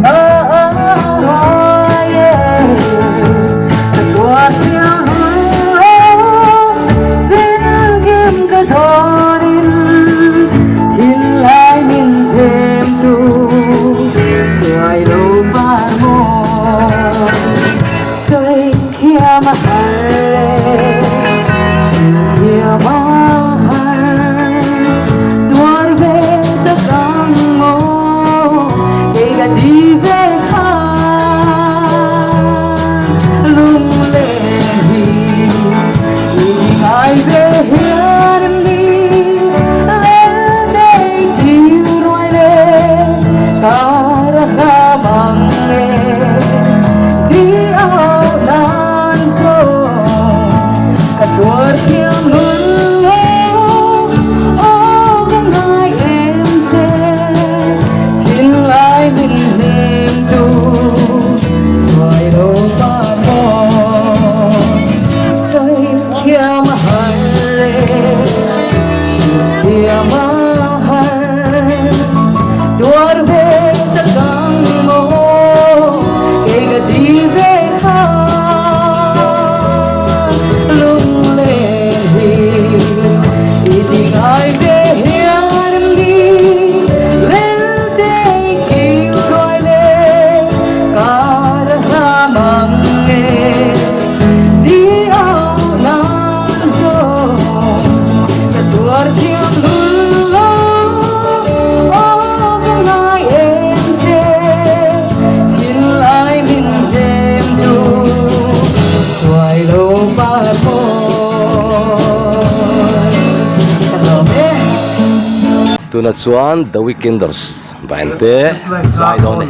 ka ang huai e ka tuar thiam lo rilkim ka zawnin thinlai min them tu chuai lo par maw sawi thiam a har e chhim thiam a har tuar ve tak ang maw kei ka ti ve kha lunglen hi i ngai ve hian em ni lên đây chiều ruai lê ta đã kha mang nghe đi ao nan zo ka tuar thiam lul lo ô ka ngai em che thinlai min hnem tu chuai lo par maw sawi thiam a har e chhim thiam a har tuar ve tak ang maw kei ka ti ve kha lunglen hi i ti ngai ve hian em ni lên đây kêu gọi lên cả đã mang nghe đi ao nan zo ka tuar thiam lul lo ô ka ngai em che thinlai min hnem tu chuai lo par mawi ka lawm e. Tunah chuan The Weekenders band te zai dawn e.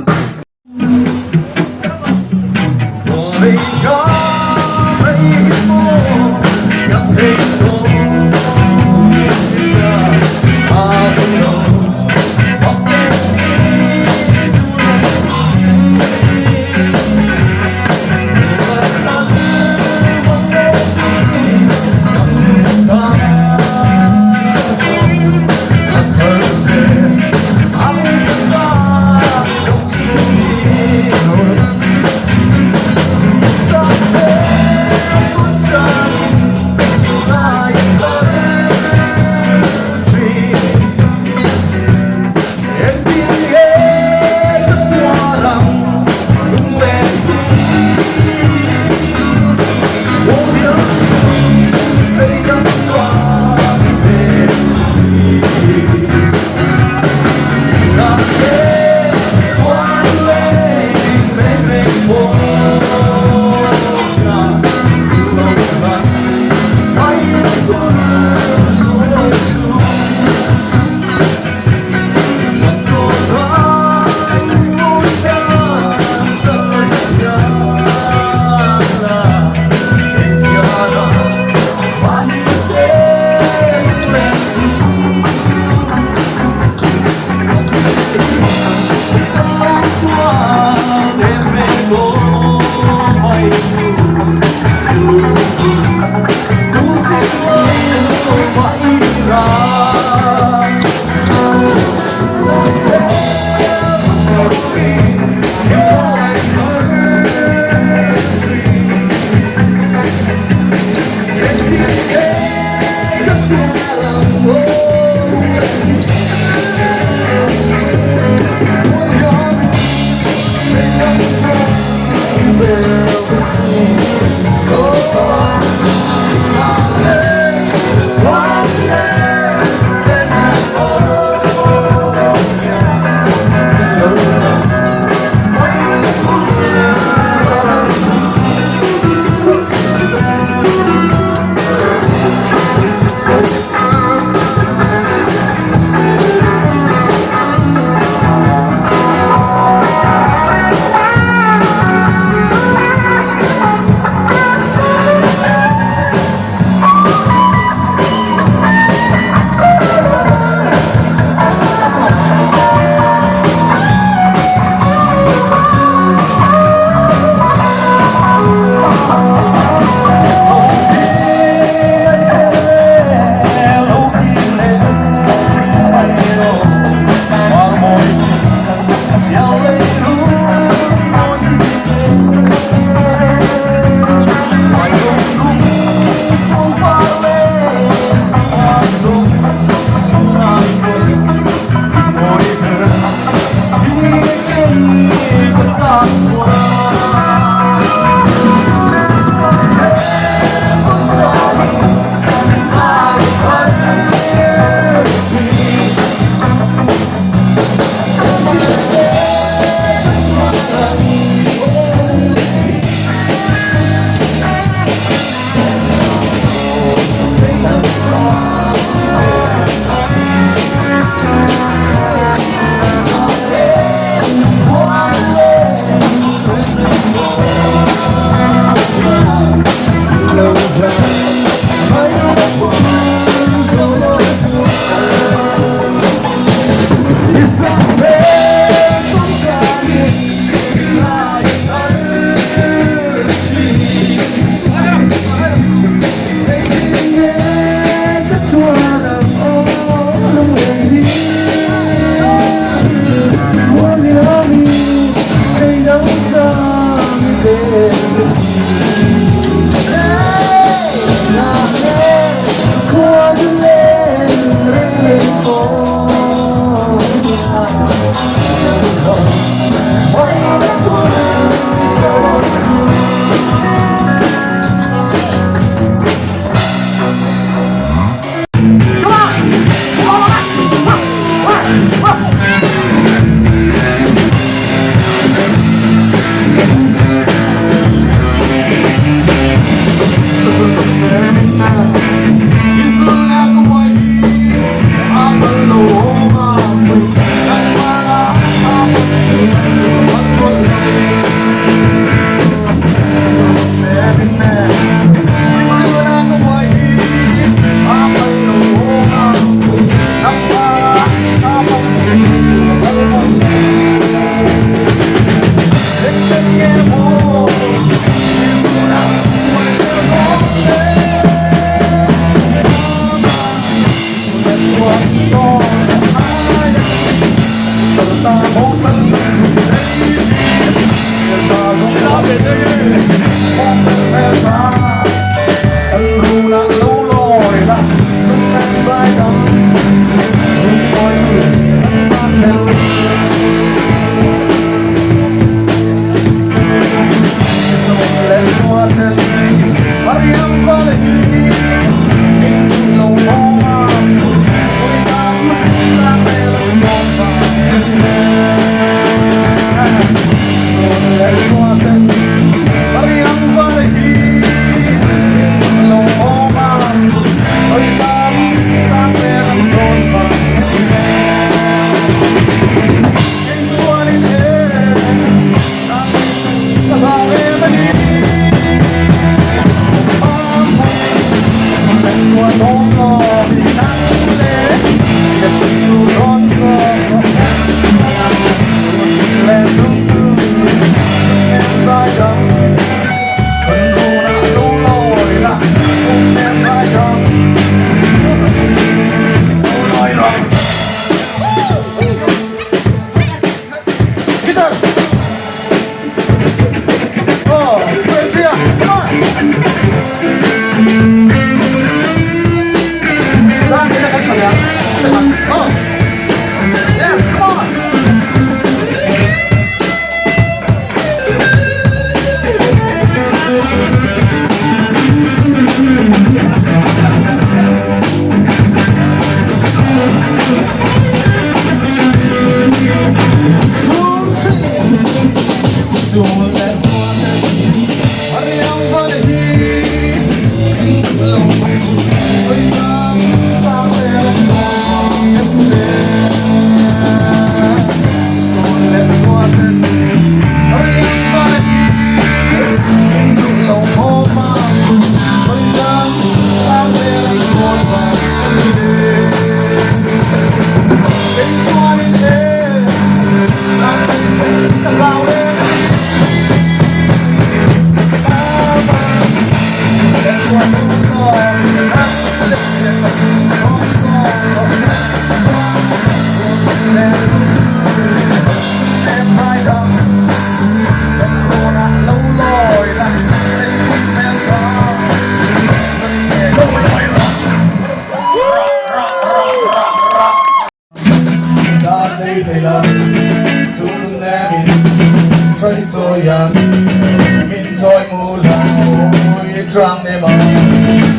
Trang nem ang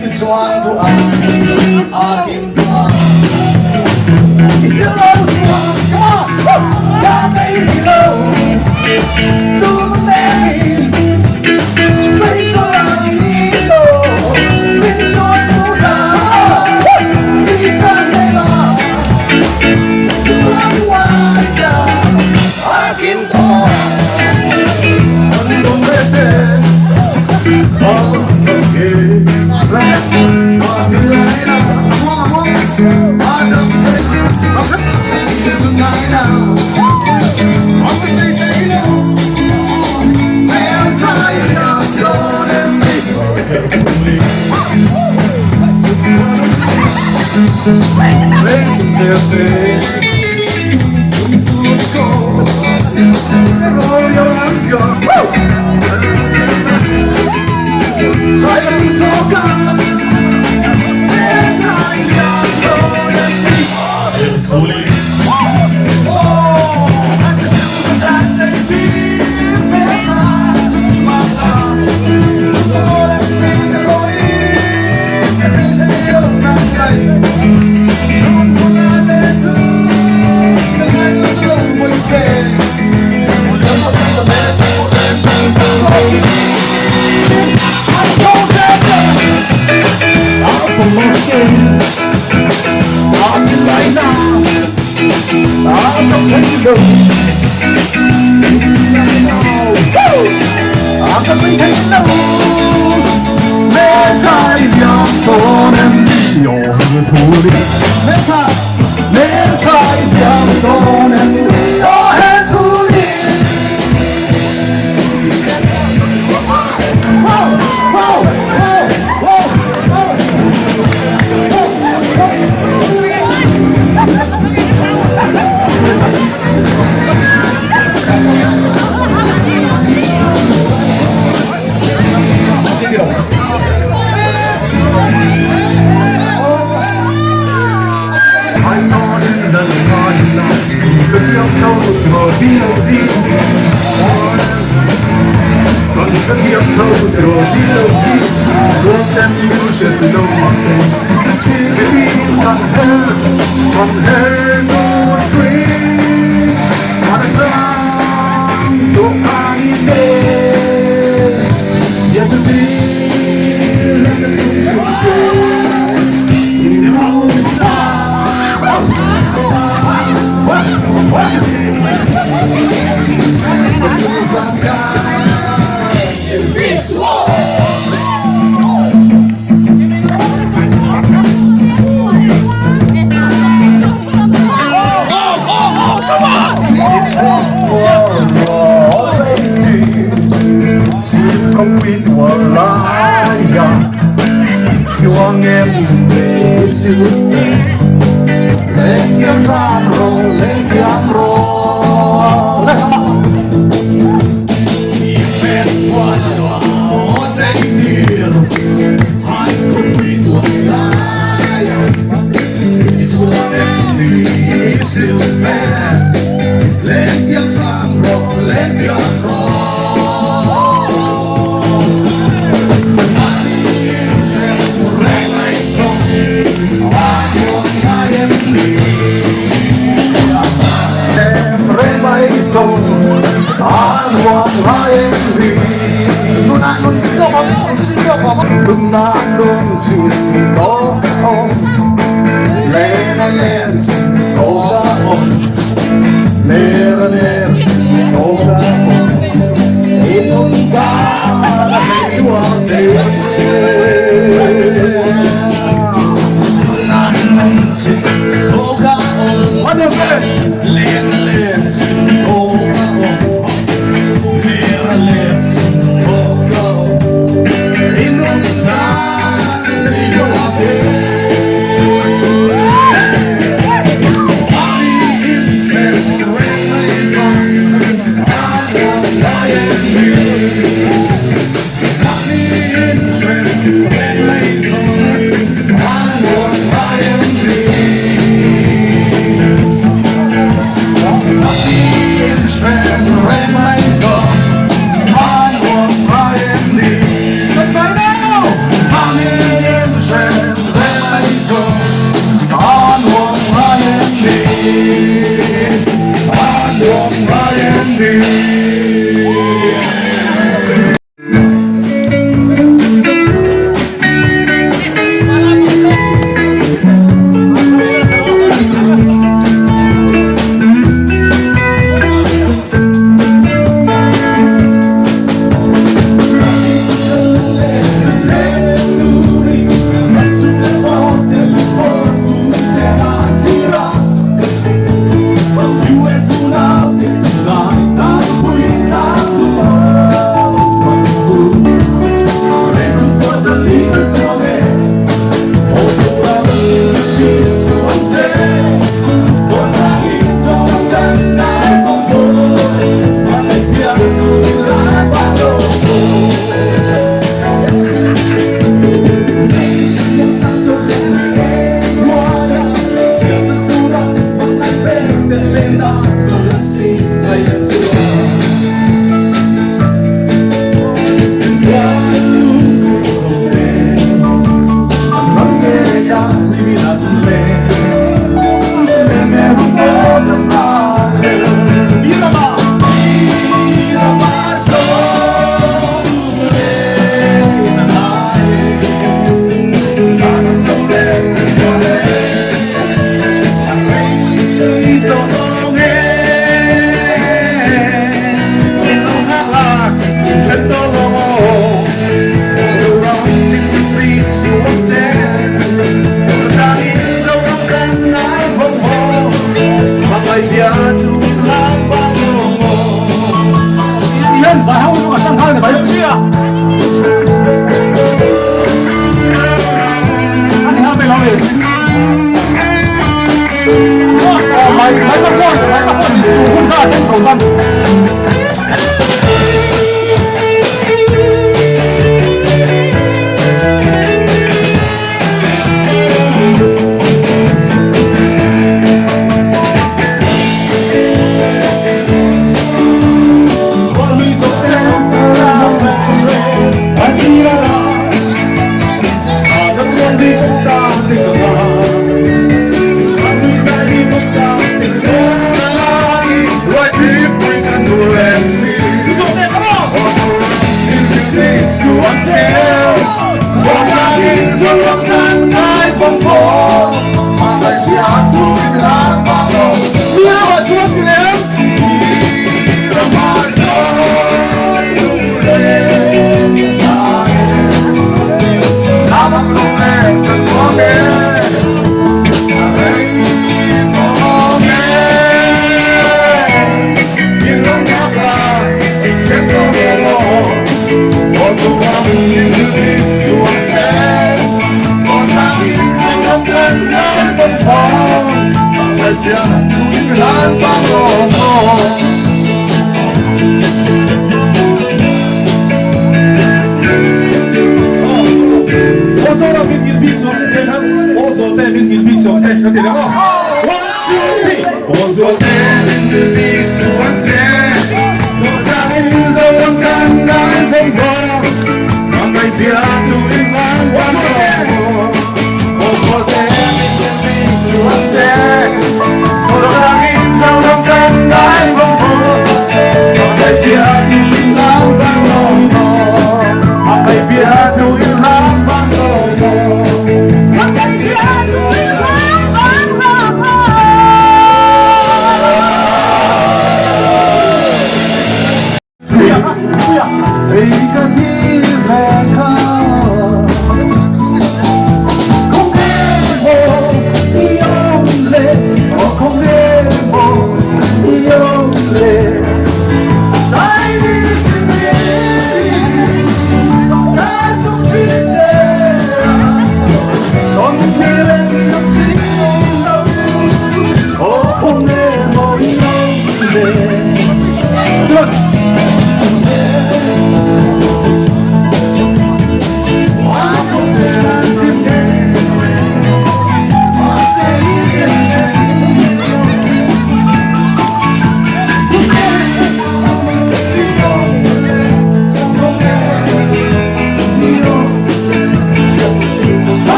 i chuan duh ang a kim duh ang I tel lo chuan come on ka thei rih lo chu nem in hrei chuan i lo min chawi duh la i trang nem ang i chuan duh ang sa a kim duh ang.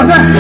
theuh ang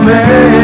che.